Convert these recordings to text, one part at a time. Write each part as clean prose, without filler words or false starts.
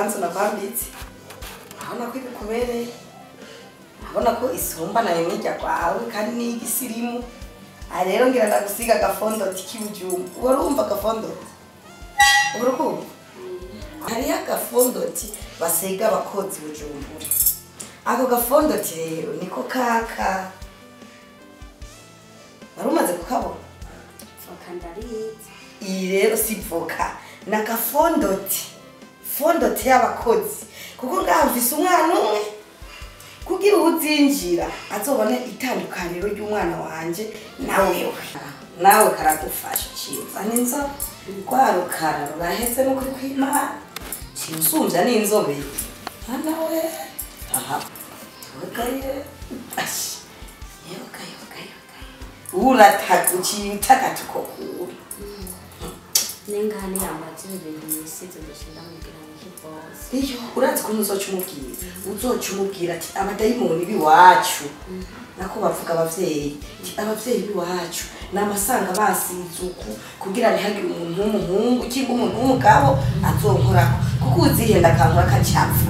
Ikanzu nakwambitse, urabona ko igukubereye, urabona ko isumba nayo nijya kwawe kandi ni igisirimu. Aha rero ngira ndagusiga agafondoti k'ibujumbu. Wari wumva agafondoti? Urukumva? Hariho agafondoti basiga abakozi Bujumbura. Ako gafondoti rero niko kaka. Wari umaze kukabona? Voka ndarizi. Iyi rero si voka, ni agafondoti. Fondoti y'abakozi. Kuko ngaha mfise umwana umwe. Kugira uwuzinjira azobone itandukaniro ry'umwana wanje na wewe. Nawe karagufasha ciza n'inzobe. Rwa rukara ruraheze n'ukuri kw'Imana. Ciusumvya n'inzobe. Mwana we. Aha. Wegaye. Ashi. Yoga yoga yoga. Urataka uciye utakatuko kure. Nengane yambaje ibintu nisize ndashinda mubwira ngo Iyo urazi ko uzoca umubwira. Uzoca umubwira ati abadayimoni biwacu. Nako bavuga abavyeyi. Ati abavyeyi biwacu namasanga basize uku kugira ntihagire umuntu w'umuhungu cyangwa umuntu w'umugabo azonkorako. Kuko uzihenda akankora akacapfa.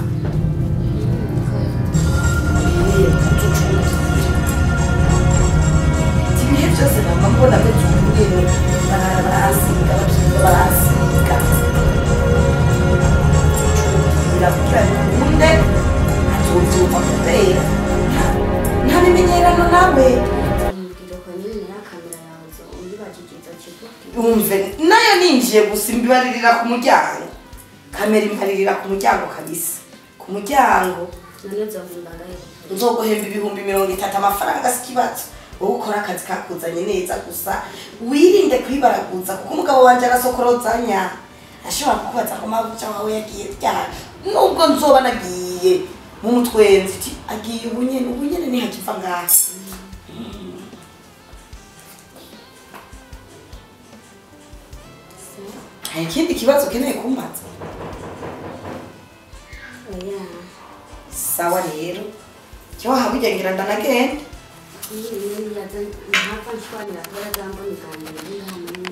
Ibihe byose namba mbona ameze uku nyene, barara barasiga, bakiga barasiga. Uzoca kugira bikunde azovyumva kubera nta bimenyerano nawe. Umve nayo ninjiye gusa imbibaririra ku muryango. Kamera imbaririra ku muryango kabisa. Ku muryango. Nzoguhemba 30,000 amafaranga si ikibazo. Wowe ukora akazi kakuzanye neza gusa wirinde kwibaraguza kuko umugabo wanje arasokorozanya. Ashobora kukubaza ko mabuja wawe yagiye ryari. Nubwo nzoba nagiye mu mutwenzi ati agiye ubunyene ubunyene ntihakiva ngaha. Hari ikindi kibazo ukeneye kumbaza? Oya. Sawa rero. Cyo haburya ngira ndanagenda.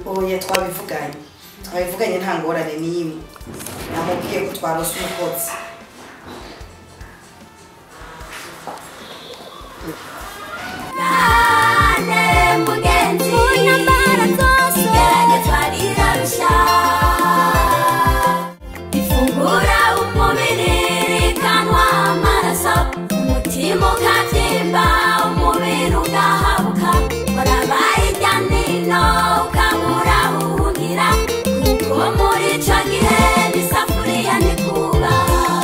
Oya twabivuganye. Twabivuganye nta ngorane n'imwe. Namubwiye ko twarose umukozi. Ifungura umubiri rikanwa amaraso, umutima ukabyimba, umubiri ugahabuka, warabaye irya nino ukabura uhugira, kuko muri ico gihe n'isafuriya ntikuba.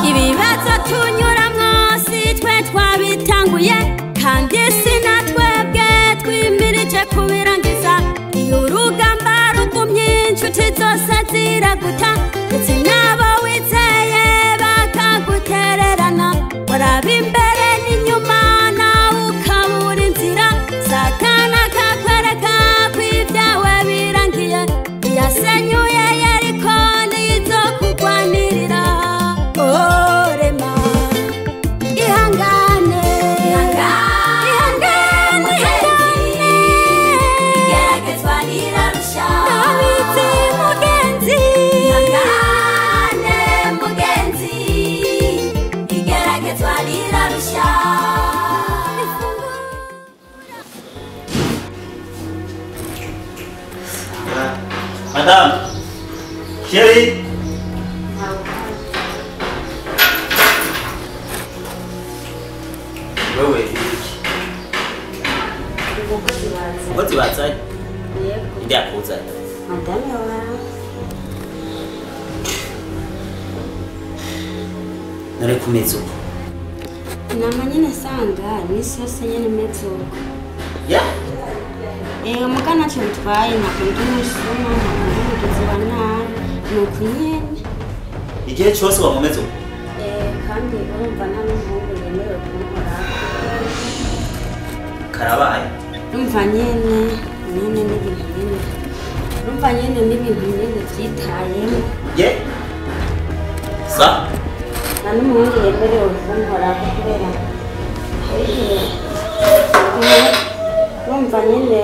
Ibibazo tunyuramwo si twe twabitanguye, kandi si na twebwe twimirije kubirangiza. Iyo urugamba rugumye inshuti zose ziraguta, ndetse n'abo wizeye bakagutererana. Waraba imbere n'inyuma nawe ukabura inzira, Satani akakwereka ko ibyawe birangiye. Iyasenyuye Yeriko ntizokugwanirira. Orema ihangane, ihangane, ihangane, igeragezwa rirarusha. Ndabizi mugenzi, ihangane mugenzi, igeragezwa rirarusha. Madame, chérie. Wewe iki? Umukozi bazanye. Yego. Ndi akuzanye. Madame wawe. Nari kumeze uko. Nama nyine sanga imisi yose nyene meze uko. Ya? Muga ntacyo bitwaye, ntabwo ndi umusuma, ntabwo ndi umugizi wa nabi, ni uku nyene. Igihe cyose wamumeze uko? Kandi urumva nta n'umuhungu yemerewe kunkorako. Karabaye. Urumva nyene, nyene n'ibintu nyene. Urumva nyene n'ibintu nyene vyitayemo. Ye? Sa? Nta n'umuhungu yemerewe kunkorako kubera urumva nyene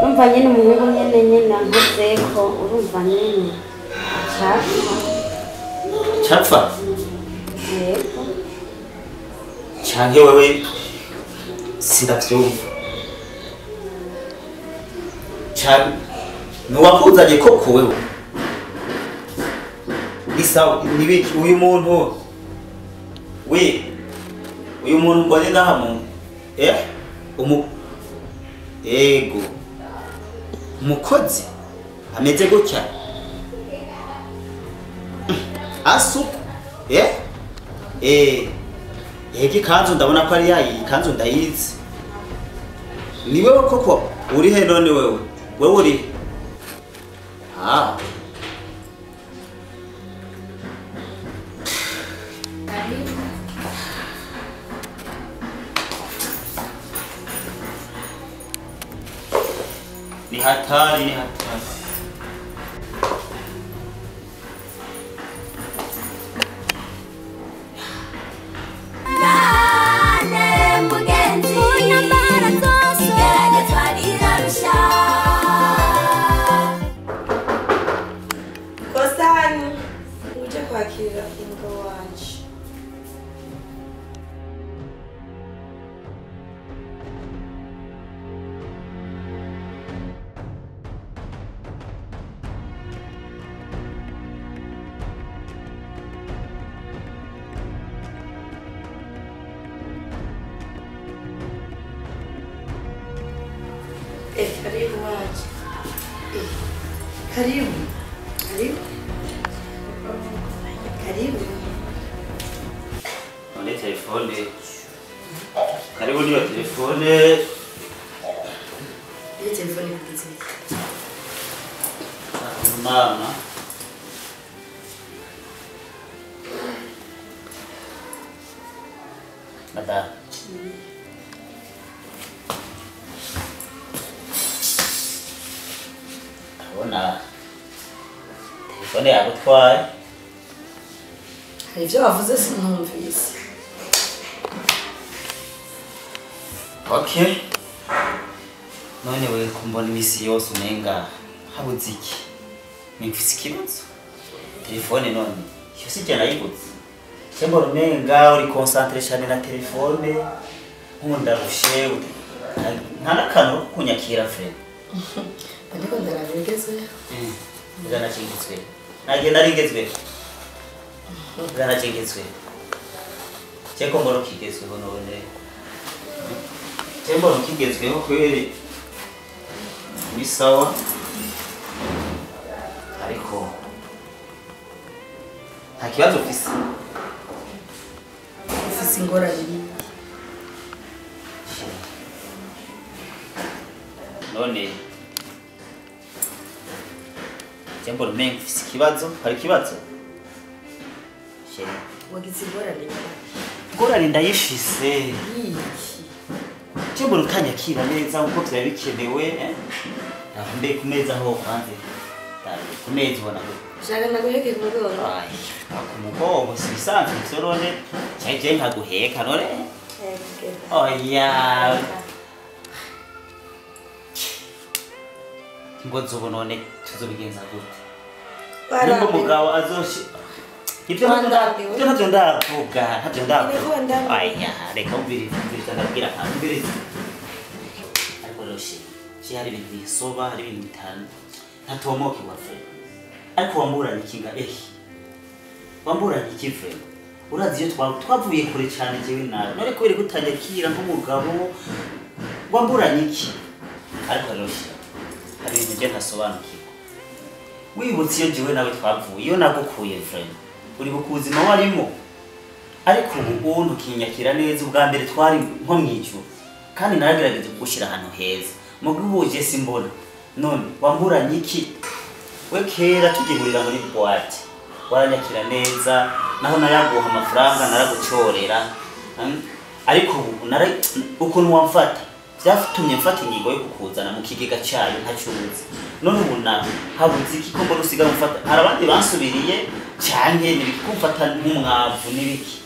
urumva nyene umuhungu nyene nyene ankozeko, urumva nyene acafa. Capfa Yego. Canke wewe sindavyumva. Canke nuwakuzanye koko wewe. Isa nibiki uyu muntu we uyu muntu mbone ngaha mu umu ego umukozi ameze gutya asu egi kanzu ndabona ko ari yayi kanzu ndayizi ni wewe koko uri he none wewe wewe uri ah ni hatari ni hatari. Nane mugenzi igeragezwa rirarusha. Kosani uje kwakira umugabo wanje. Karibu waje. Karibu. Karibu. Karibu. None telefone. Karibu niyo telefone. Iyo telefone ikugize iki? Mama. Madame. Ndabona telefone yagutwaye. Hari ibyo bavuze sinumvise. Okay. None wewe kumbona imisi yose umenga habuze iki? Mfise ikibazo. Telefone none iyo sijya nayiguze. Cyangwa umenga uri concentré cyane na telefone nkundarushe nta nakantu ko kunyakira frère. Ariko ndarabigeze. Ndanakingitswe. Nagenda rigezwe. Ndanakingitswe. Cyeko mbona kigezweho none. Cyeko mbona kigezweho kweri. Ni sawa. Ariko nta kibazo ufise. Ufise ingorane. None Cyangwa umenga ufise ikibazo, hari ikibazo? Wagize ingorane. Ingorane ndayifise. Cyangwa utanyakira neza uko byari bikenewe, Mbe ku meza aho kwanze. Ku meza ubona ko. Shaka naguheke ku mugongo. Ai, ku mugongo si bisanzwe ivyo none. Cyaje nkaguheka none. Oya. Ngo zubu none tuzobigenza gute? Nimba umugabo azoshi ibyo ntavyo ndavuga, ntavyo ndavuga. Aya, reka umvirize, umvirize ndabwira nka umvirize. Ariko roshe, je hari ibintu bisoba, hari ibintu bitanu. Ntatomoke wa frère. Ariko wamburanye ikinga Wamburanye iki frère? Urazi iyo twavuye kure cyane jewe nawe. None kubera gutanyakira nk'umugabo wamburanye iki? Ariko roshe, hari ibintu je ntasobanukirwa. Wibutse iyo jewe nawe twavuye, iyo nagukuye frère. Uri bukuzima warimo. Ariko ubu ntukinyakira neza ubwa mbere twari nko mwijuru. Kandi naragerageje kugushira ahantu heza. Muguhuje simbona. None wamburanye iki? We kera tugihurira muri boîte. Waranyakira neza, naho naraguha amafaranga naragucorera. Ariko ubu ukuntu wamfata byatumye mfata ingingo yo kukuzana mu kigega cyayo ntacuze. None ubu nawe habuze iki ko mbona usigaye umfata? Hari abandi bansubiriye canke nibiki kumfata nk'umwavu nibiki?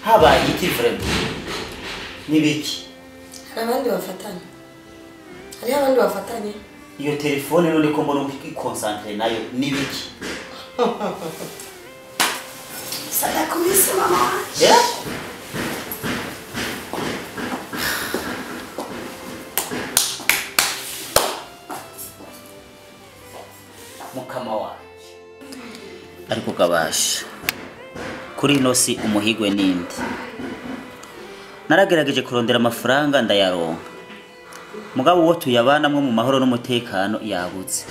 Habaye iki vraiment? Nibiki? Hari abandi bafatanye. Hari abandi bafatanye. Iyo telefone none ko mbona ukiconcentre nayo nibiki? Sadakubise mama wanje. Yeah? Mukama wanje. Ariko kabasha. Kuri ino si umuhigwe nindi. Naragerageje kurondera amafaranga ndayaronka. Mugabo uwo tuyabanamwe mu mahoro n'umutekano yabutse.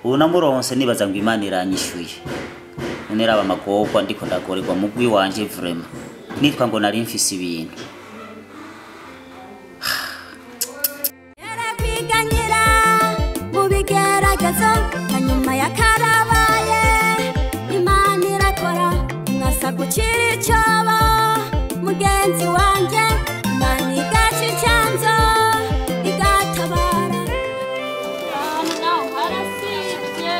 Ubu namuronse nibaza ngo Imana iranyishuye. None raba amagorwa ndiko ndagorerwa mugwi wanje vraiment. Nitwa ngo nari mfise ibintu. Kwiganyira mu bigeragezo hanyuma yakarabaye Imana irakora mwasa gucira icyobo mugenzi wanje Imana igaca icyanzo igatabara. Ahantu naho harasivye.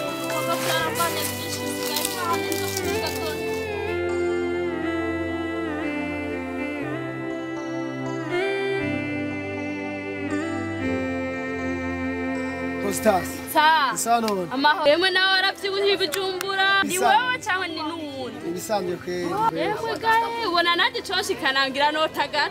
Ibikorwa byarabanye byinshi bisigaye nta n'inzu kuvuga ko Kostas. Sa. Isano. Amahoro. Yemwe nawe waravyibushye ibijumbura. Ni Isa. wewe canke ni n'uwundi? Ibisanzwe kweri. Yemwe gahe ubona nanjye coshikana notagata.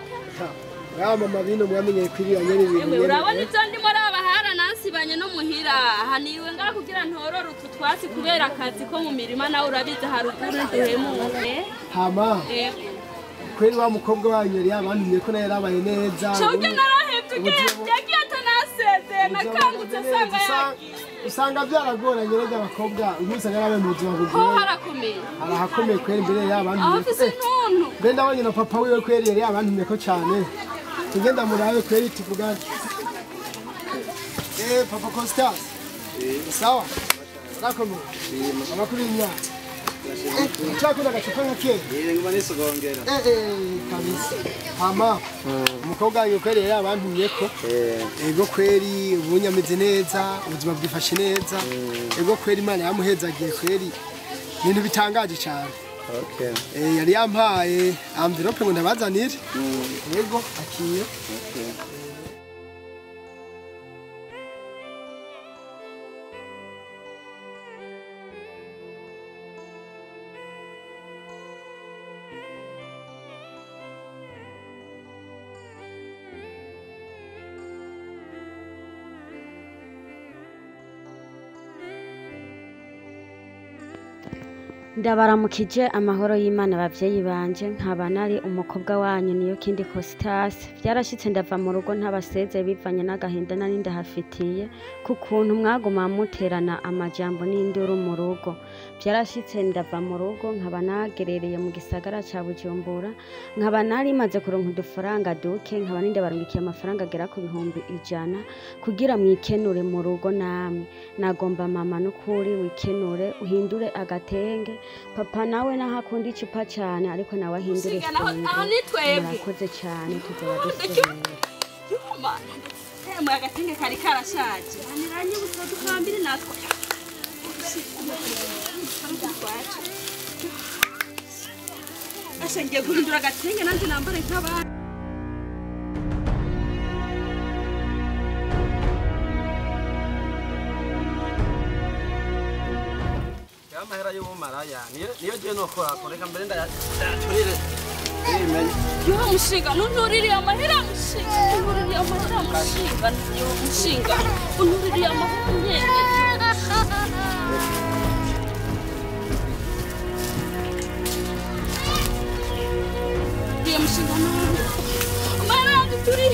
Ya mama bino mwamenyeye kwirira nyene ibintu. Yemwe urabona ivyo ndimo raba haranansibanye no muhira. Haniwe ngaha kugira ntorore utu twatsi kubera akazi ko mu mirima nawe urabizi haruguru duhemuke. Hama Yego. kweri wa mukobwa wanyu yari yabantumye ko naye yarabaye neza. Coge narahevye ugiye yagiye atanasezeye nakangutse nsanga yagiye. Usanga byaragoranye rero abakobwa umusanga yarabaye mu buzima Ho bugoye. harakomeye. Arahakomeye kweri mbere Aho yabantumye. mfise intuntu. Mbe ndabonye na papa wiwe kweri yari yabantumye ko cyane. Tugenda murabe kweri tuvugane. Papa Kostas. Sawa. Urakomeye. Amakuru y'imyaka. Ucakunda agacupa nka kera. Ngoma nisogongera. Kabisa. Hama umukobwa wanjye kweri yari yabantumye ko. Ego kweri ubu ameze neza, ubuzima bwifashe neza. Ego kweri Imana yamuhezagiye kweri. Ibintu bitangaje cyane. Okay. Yari yampaye envelope ngo ndabazanire. Ego akiye. Okay. Ndabaramukije amahoro y'Imana abavyeyi banje nkaba nari umukobwa wanyu niyo kindi Kostas. Vyarashitse ndava mu rugo ntabaseze bivanye n'agahinda nari ndahafitiye kukuntu mwaguma muterana amajambo n'induru mu rugo. Vyarashitse ndava mu rugo nkaba nagerereye mu gisagara ca Bujumbura nkaba nari maze kuronka udufaranga duke nkaba ninde barungikiye amafaranga agera ku 100,000 kugira mwikenure mu rugo namwe. Nagomba mama n'ukuri wikenure uhindure agatenge. Papa nawe nahakunda icupa cyane ariko nawe ahindure Mushinga, aho ni twebwe. Murakoze cyane tuzaba dusubira. Emwe agatenge kari karashaje. Aniranyibutsa dukambiri natwe. Asha ngiye guhindura agatenge nanjye nambare nk'abandi. Amahera y'ubumaraya niyo je nokora reka mbere ndayaturire. Yo mushinga ntuntuririye amahera mushinga ntuntuririye amahera mushinga yo mushinga ntuntuririye amahera nyene. Yo mushinga amahera yanjye turi.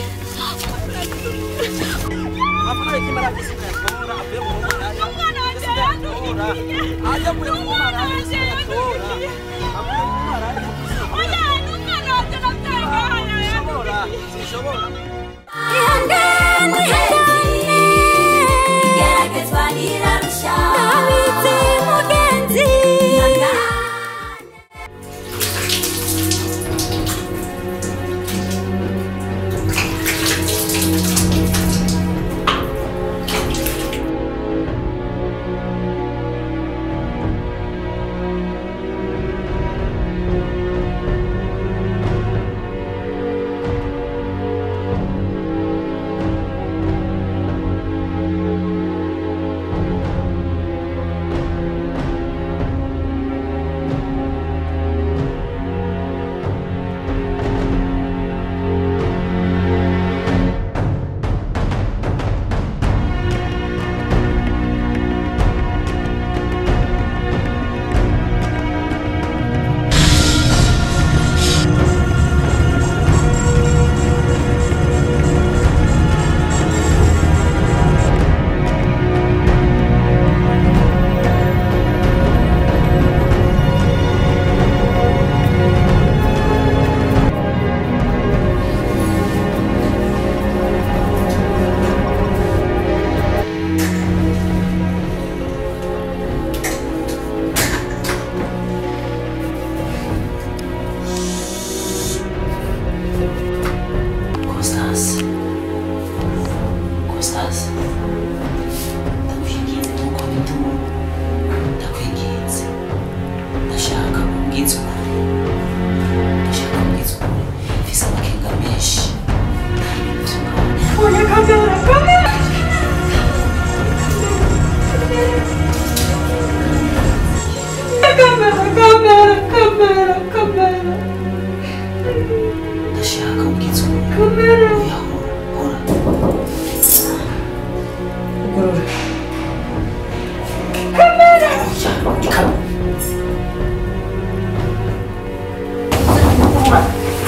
Amahera y'ikimara gusigaye avuye mu bumaraya. Umwana wanje yanduhikiye. Umwana wanje yanduhikiye. Oya n'umwana wanje nabyaye ngaha yanduhikiye. Ihangane igeragezwa nirarusha ndabizi mugenzi. Ihangane. Ndakubwiza ukuri. Ndashaka kubwiza ukuri. Mfise amakenga menshi. Oya kamera, kamera. Kamera, kamera, kamera, kamera. Ndashaka kubwiza ukuri. Kamera. Oya hora, hora. Ugorora. Kamera. Oya, kamera.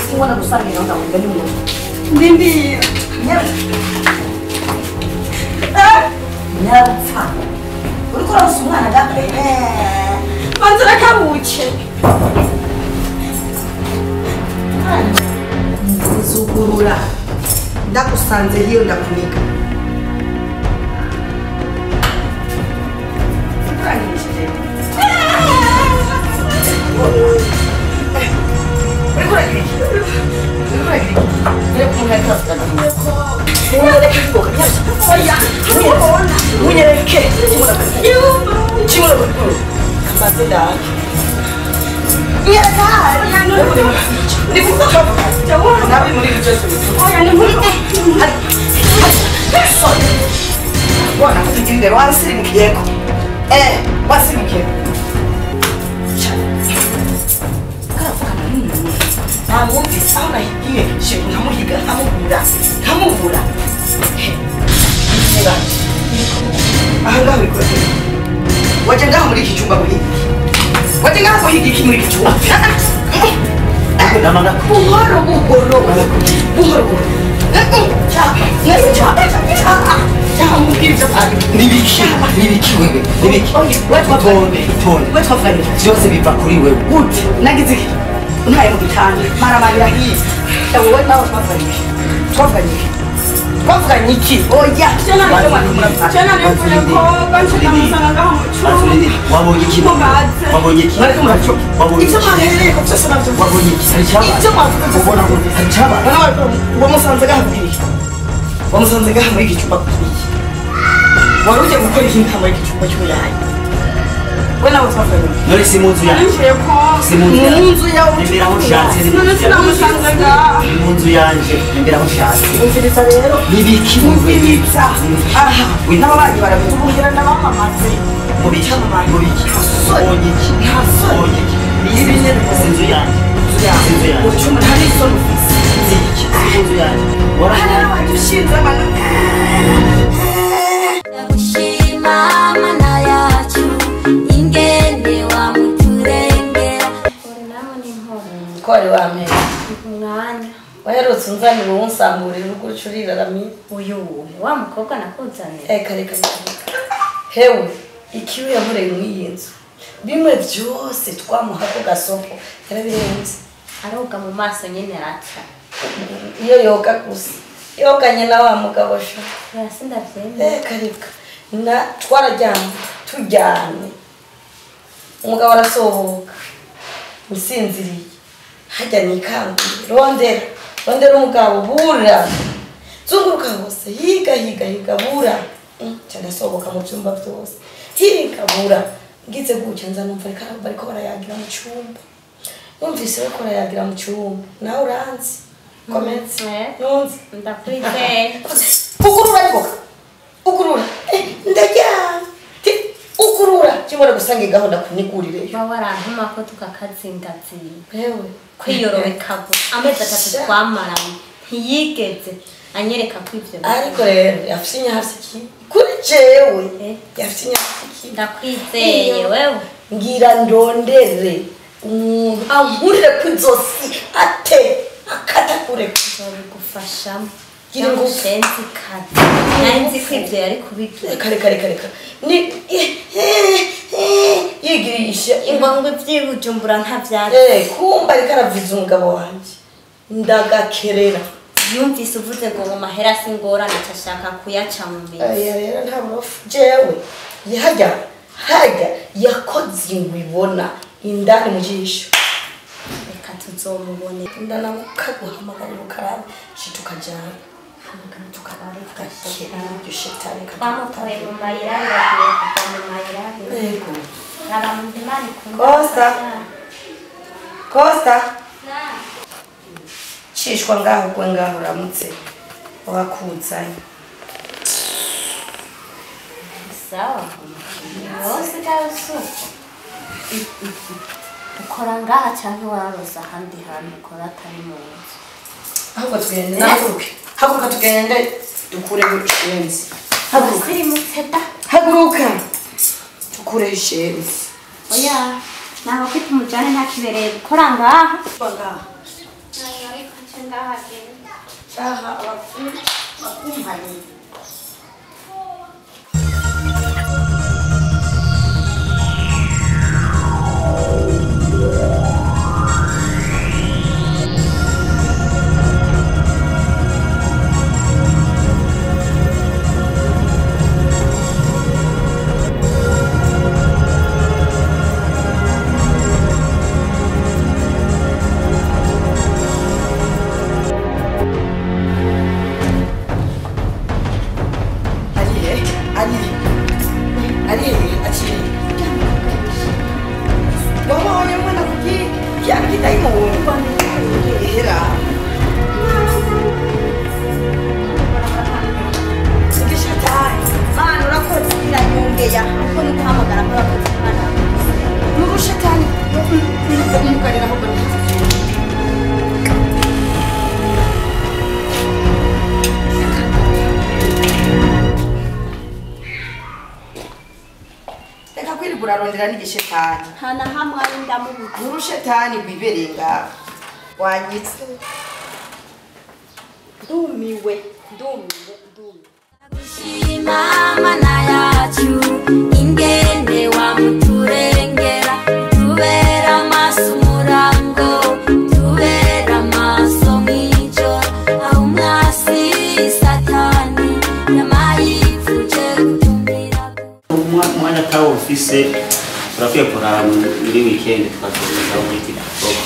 Simbona gusangira ndakunda ni umuntu. Ndindira. Nyarapfa. Uriko uramusa umwana gape. Banza rakabuke. Nzugurura. Ndakusanze hiyo ndakunika. Urangishije. Uriko uragira iki? Uriko uragira iki? Munyereke. Namwumvise aho nahigiye nkamuhiga nkamubura nkamubura. Aha ngaho uri kurakora. Waje ngaho muri iki cyumba guhiga iki? Waje ngaho guhiga iki muri iki cyumba? Buhoro buhoro buhoro buhoro. Nibiki wewe, nibiki. Itonde, itonde. Byose biva kuri wewe. Gute? Nagize iki? Untaye mu gitanda maramarira hiya. Wowe nawe twavuganye iki? Twavuganye iki? Twavuganye iki? Oya. Wabonye iki? Wabonye iki? Wabonye iki? Ibyo mwahereye ko byose nabyo. Wabonye iki? Hari icyabaye? Ibyo mwavuze byose. Ubona ko hari icyabaye? Wamusanze ngaha kugira iki? Wamusanze ngaha muri iki cyumba kugira iki? Wari ugiye gukora iki ngaha muri iki cyumba cy'ubuyayi? We nawe twavuganye iki? None si mu nzu yanjye. Si mu nzu yanjye. Mu nzu yawe. Imbere aho ushatse ni mu nzu yanjye. Ni mu nzu yanjye. Imbere aho ushatse. Umviriza rero. Nibiki? Umviriza. Aha. N'ababanyi barabivugira n'abamamaze. Mubiki? Mubiki? Ubonye iki? Ubonye iki? Si inzu yanjye. Si inzu yanjye. Ucuma nta n'isoni ufise. Si iki? Si inzu yanjye. Hano waje ushinze amano. Ndagushima Mana yacu ingene wamuturengera. Ko wari wamenya Umwanya waherutse unzanira uwunsamburira urugo ucuriraramye. Uyu wa mukobwa nakuzaniye. Reka reka reka. Hewe ikiwe yankoreye muri iyi nzu bimwe byose twamuha ko gasoko yarabirenze. Aroga mu maso nyene araca. Iyo yoga gusa yoganye na wa mugabo sha. Oya sindavyemera. Reka reka. Na twararyamye turyamye umugabo arasohoka nsinziriye hajya nikanguye rondera rondera umugabo bura zunguruka hose higa higa higa bura cyane asohoka mu byumba byose higa bura ngize gutya nza numva bariko barayagira mu cyumba numvise bariko barayagira mu cyumba nawe uranzi kometse nunzi Ndakwizeye. Ukurura ariko ukurura ndaryamye ukurura kibora gusanga gahunda kunigurireyo. Ba warantuma ko tukakazingazinga. Hewe Kwiyorobeka gusa amezi atatu twamaranye ntiyigeze anyereka ko ivyo ariko rero yafise inyafsi iki kuri jewe yafise inyafsi iki. Ndakwizeye wewe. Ngira ndondere umuntu ankurire kw'izosi ate akata kure. Nzobigufashamo. Gira ingufu. Shenzi kazi. Nari nzi ko ivyo yari kubigira. Reka reka reka reka ni yigirisha Ngo ngo ivy'ibujumbura ntavyari. Kumba ariko araviza umugabo wanje ndagakerera. Yumvise uvuze ngo mu mahera singorane ashaka kuyaca mu mizi. Aya rero nta burofu jewe hajya hajya yakoze ingwe ibona indani mu jisho. Reka tuzomubone. Ndanamukaguhamagarira ukarabe shi tukajana tukabareka iryo shetani. Bamutoye mu mayira yagiye kuva mu mayira. Yego. Raba mu Imana ikunda. Costa. Costa Cishwa ngaho gwe ngaho uramutse wakuzanye. Sawa. Wose kausu. Ukora ngaha canke waroza ahandi hantu ukora atari mu nzu. Ahubwo tugende nahaguruke. Haguruka tugende dukureho ishenzi. Haguruka. Haguruka. Dukureho ishenzi. Oya, naho kwita umujane nta kibereye gukora ngaha. Ngaha. Aha abakumpanye. Urarondera n'igishetani hana hamwe ari ndamubuze urushetani rwiberenga wanyitse ndumiwe ndumiwe Gushima mana yacu ingene wamuturengera tubera amaso umurango tubera amaso mw'ijoro aho umwasi satani yamayifuje gutumira Umwanya tawo ufise turakwiye kuraba muri weekend tukazoza muri TikTok.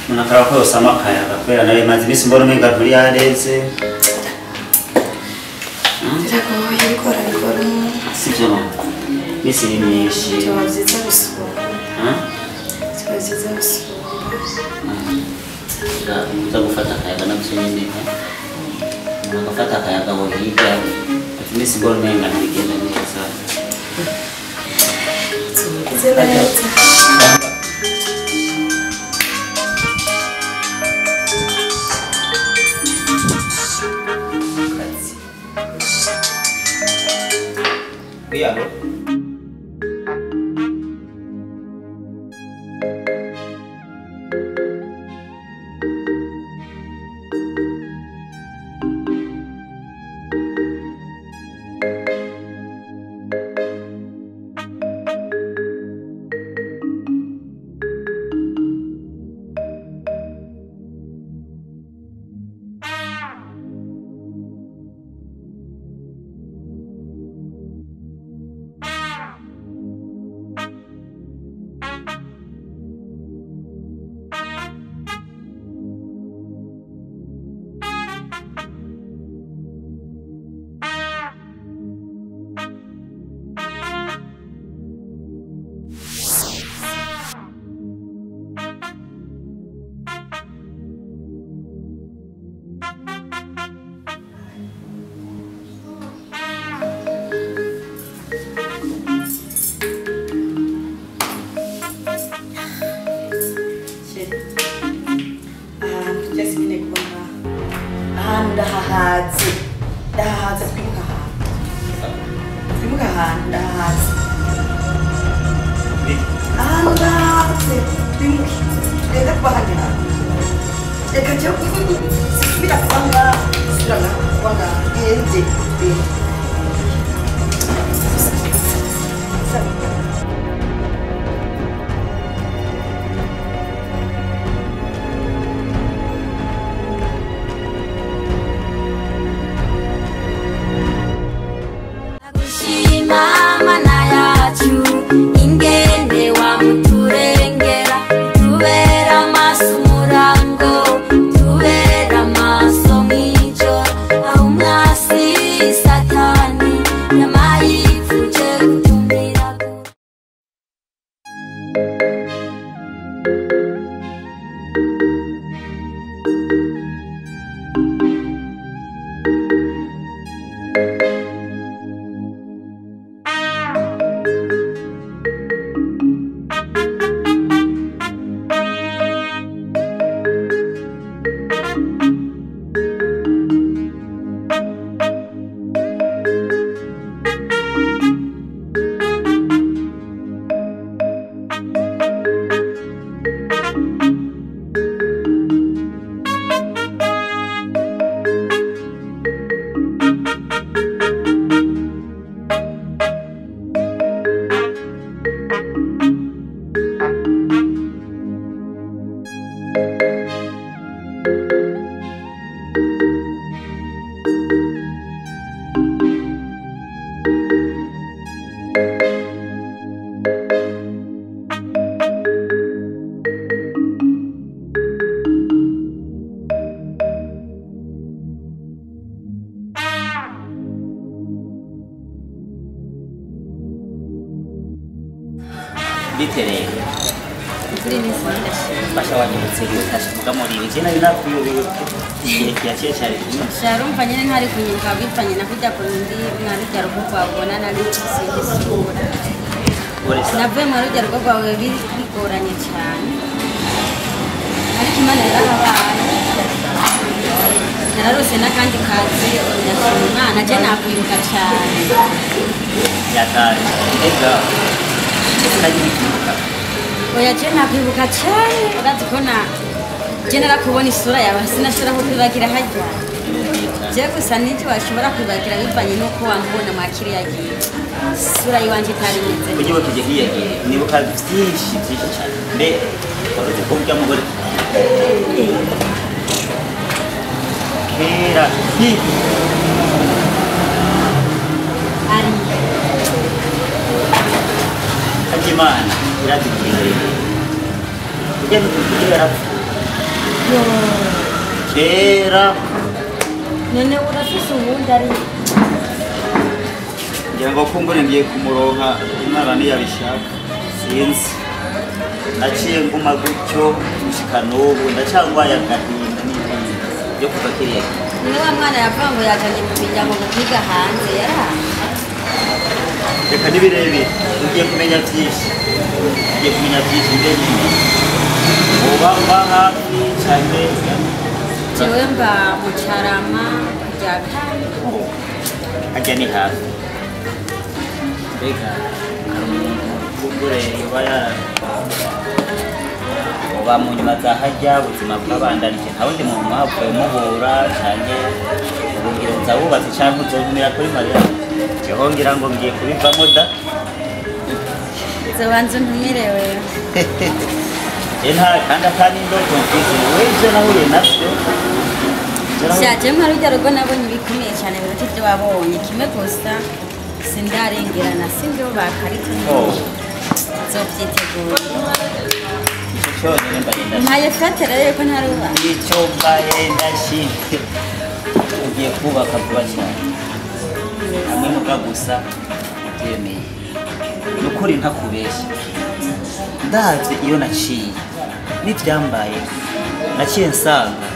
Umuntu akaraba ko yosama akayaga kubera nawe maze iminsi mbona umenga nturi yareze. Biragoye bikora bikora. Sivyo mama. Iminsi ni myinshi. Byaba byiza gusura. Byaba byiza gusura. Uza gufata akayaga navyo nyene. Umuntu agafata akayaga aho hirya. Iminsi mbona umenga ntibigenda neza. Oui, allô? Ndahahaze twimuka ahantu. Twimuka ahantu ndahahaze. Ahantu ndahahaze twimuke. Tugende kuba ahandi hantu. Reka jewe sisubira kuba ngaha. Sisubira ngaha kuba ngaha. Tugende tugende. Mana yacu ingene wamuturengera tubera amaso umurango tubera amaso mw'ijoro aho umwasi satani yamayifuje gutumira. ndashima. Basha wanyibutse gufasha kuvuga muri ibi je nari nakuyobewe igihe kiyaciye cyari kinini. Sharumva nyene ntari kunyibuka bivanye na kurya kuntu ndi mwarurya rugo rwawe ubona nari mfise isura. Navuye mwarurya rugo rwawe bigoranye cyane. Ariko Imana yarahabaye. Nararose n'akandi kazi ndashima Imana je nakwibuka cyane. Yataye. Ega. Ese nagiye kwibuka. Oya je nakwibuka cyane urazi ko na je narakubona isura yawe sinashobora kukwibagira harya. Je gusa n'icyo washobora kwibagira bivanye n'uko wambona mwa kiriya gihe. Isura yiwanje itari imeze neza. Ugiye kujya hiya gihe nibuka byinshi byinshi cyane. Mbe waruzi ko urya mugore kera ari Hakimana iradukingira. Ujya n'ukugira yarapfuye. Kera none urafise uwundi ari ngira ngo kumbure ngiye kumuronka Imana ntiyabishaka. Sinzi naciye nguma gutyo gushika n'ubu ndacangwaye agahinda n'ibindi byo kuva kiriya gihe. None wa mwana yavuga ngo yajanye mu miryango ngo kwiga hanze yaraje. Reka ni birebire ugiye kumenya byinshi ugiye kumenya byinshi mbe nyine uba mba hafi cyane. Jewe mba mu Carama rya kane. Harya ni hafi. Mbega hari umuntu kumbure yoba uba mu nyuma za harya ubuzima bwabandanije nta wundi muntu mwapfuye muhura cyane ubu ngira nza wubatse cyangwa uzontumira kuri Mariya jeho ngira ngo ngiye kubivamo da. Uzobanza untumire wewe. Je nta kandi atari indoto mfise wewe ivyo nahuye navyo. Sha je mwarurya rugo nabonye ibikomeye cyane biruta ibyo wabonye kimwe gusa sindarengerana sindubaka ariko nzovyitegura. Ico cyonyine mbaye ndashimye. Mpaye fate rero ko ntarubaka. Icyo mbaye ndashimye ugiye kubaka vuba cyane hamwe muga gusa ubyemeye ni ukuri ntakubeshya ndavye iyo naciye n'ivyambaye naciye nsanga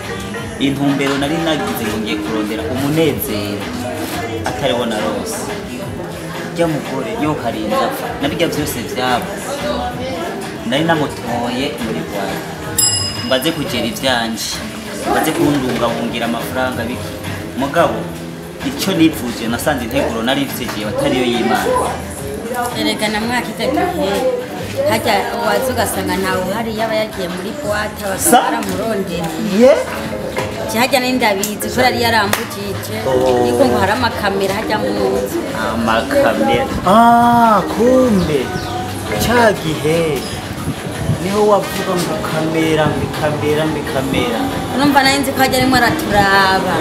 intumbero nari nagize ngo ngiye kurondera umunezero atariwo narose. Rya mugore yo karinda apfa nabirya vyose vyabo nari namutoye muri Rwanda mbaze kugera ivyanje mbaze kundungabungira amafaranga biki mugabo icyo nipfuje nasanze integuro nari mfise jewe atariyo y'Imana. Erega na mwaka gihe hajya waza ugasanga ntawe uhari yaba yagiye muri boîte bakaramurondera. Hajya n'indabizi ko yari yarambukije niko ngo hari amakamera hajya mu nzu. Amakamera kumbe cya gihe niho wavuga ngo kamera ngo kamera ngo kamera. Urumva nari nzi ko hajya arimo araturaba.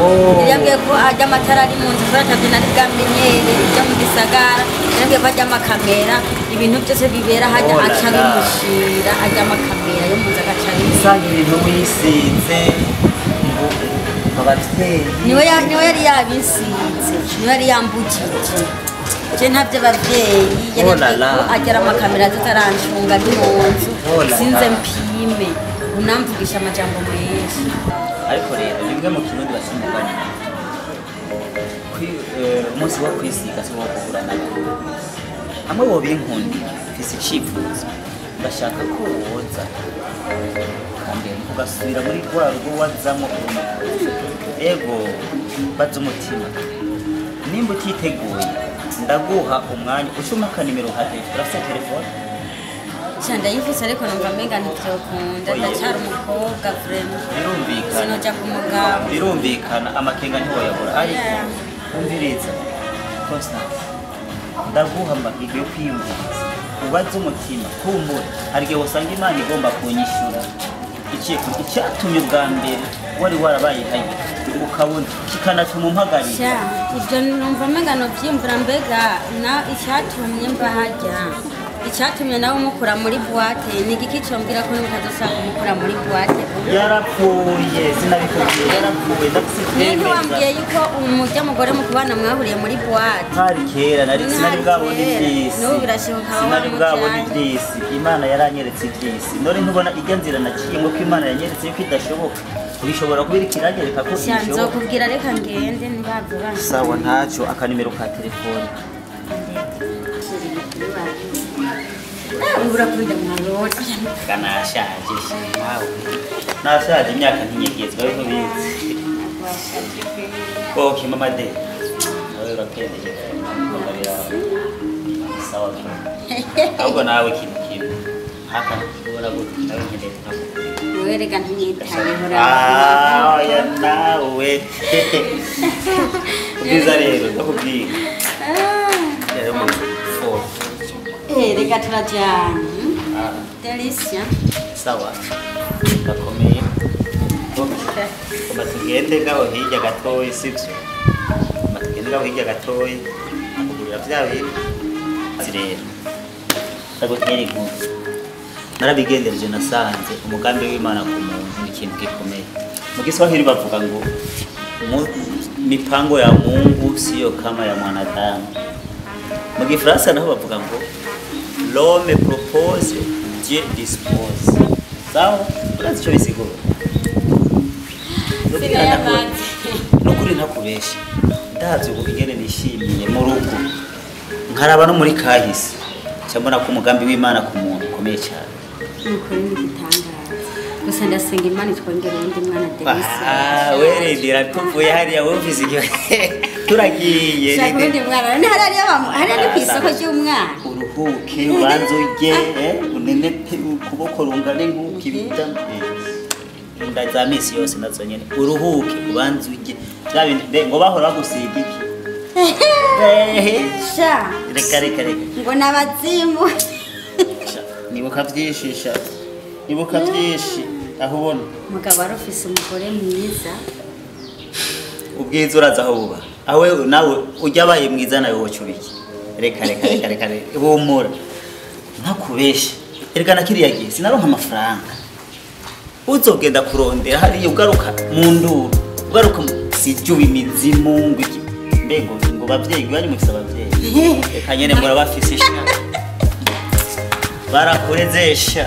Yambwiye ko hajya amatara ari mu nzu kubera atabyo nari bwamenyere ibyo mu gisagara. Yambwiye ko hajya amakamera ibintu byose bibera hajya aca bimushira hajya amakamera yo mu nzu agaca bimushira. Usanga ibintu wisize ngo abavyeyi niwe yari yabisize niwe yari yambukije. Je ntabyo abavyeyi yari agera amakamera tutaranshunga ndi mu nzu sinze mpime unamvugisha amajambo menshi. Ariko rero bimwe mu kirundi basumugana umunsi wo kwisiga si wo guhura n'abantu hamwe wobinkundira mfise icifuzo ndashaka ko woza ukambera ugasubira muri rwa rugo wazamwo uri ego baza umutima nimba utiteguye ndaguha umwanya ucuma akanimero nka telefone urafise telefone. Sha ndayifise ariko numva menga ntivyokunda ndacyari umukobwa vraiment. Birumvikana sinoja ku mugabo. Birumvikana amakenga ntiwoyabura ariko umviriza Constance ndaguha amahirwe yo kwiyumviriza ubaze umutima kumbura hari igihe usanga Imana igomba kunyishura icyatumye ubwa mbere wari warabaye hayi ukabona kikanatuma umpagarira. Sha ibyo numva menga novyiyumvira mbega na icyatumye mba hajya Icyatumye nawe umukura muri boîte ni igiki combwira ko n'utazosanga umukura muri boîte? Yarapfuye, sinabikubwiye, yarapfuye, ndafise Ninde ivyemeza. wambwiye yuko umurya mugore mu kubana mwahuriye muri boîte? Hari kera, nari None sinari hari bwabone kera. ivy'isi. N'ubu birashoboka waba Sinari bwabone wamujanye. ivy'isi. Imana yaranyeretse ivy'isi. None ntubona irya nzira naciyemo ko Imana yanyeretse yuko idashoboka? Ubishobora kuba iriko iranyereka ko Sha, ibishoboka. nzokubwira, reka ngende ntibavuga. Sawa, ntaco. Akanimero ka telefone. Urakunda mwarori. Kanashaje nawe, nashaje, imyaka ntinyegezwa ariko bizi. Okay mama de, nawe urapendeje mbabarira. Sawa, ahubwo nawe ikintu kimwe haka ubona gute, nawe nkeneye kuhakugurira. Wewe reka ntinyitayeho. Ah, oya nawe. Ubwiza rero ndakubwira rero muri four. Eh, reka turajyana. Ah, Delicia. Sawa, gakomeye. Koma tugende ngaho hirya gatoyi, sivyo? Koma tugende ngaho hirya gatoyi, akugurira vya bintu. Ati rero ndagutera inkuru, narabigendereje, nasanze umugambi w'Imana ku muntu ni ikintu gikomeye. Mu Giswahili bavuga ngo mipango ya Mungu siyo kama ya mwanadamu. Mu Gifaransa naho bavuga ngo l'homme propose, Dieu dispose. Sawa, urazi ico bisigura? Nukuri ntakubesha, ndavye ubu ingene nishimiye mu rugo, nkaraba no muri kahise, nca mbona ko umugambi w'Imana ku muntu ukomeye cyane. Nukuri ni igitangaza. Gusa ndasenga Imana itwongere uwundi mwana, Delicia. Ah, werendera tuvuye hariya, wumvise igihe turagiye. Shaka uwundi mwana. None hariya hariya ni ku isoko ry'umwana. Uruhuke, ubanze urye, unenepe ukuboko rungane nk'uko ibita inda za misi yose nazo nyene. Uruhuke, ubanze urye bya bindi mbe ngo bahora bagusiga iki? Ehe. Sha. Reka, reka, reka. Ngo n'abazimu. Sha, nibuka byinshi, sha, nibuka byinshi aho ubona. Mugabo wari ufise umugore mwiza. Ubwiza uraza aho buba, aho wewe nawe ujya abaye mwiza nawe woca ubiki. Reka, reka, reka, reka, reka, humura, ntakubeshe. Erega na kiriya gihe sinaronka amafaranga, uzogenda kurondera hariya ugaruka mu nduru, ugaruka sijuba imizimu ngo iki, mbe ngo bavyeyi ngo bari mufise abavyeyi. Reka nyene, murabafise sha, barakureze sha.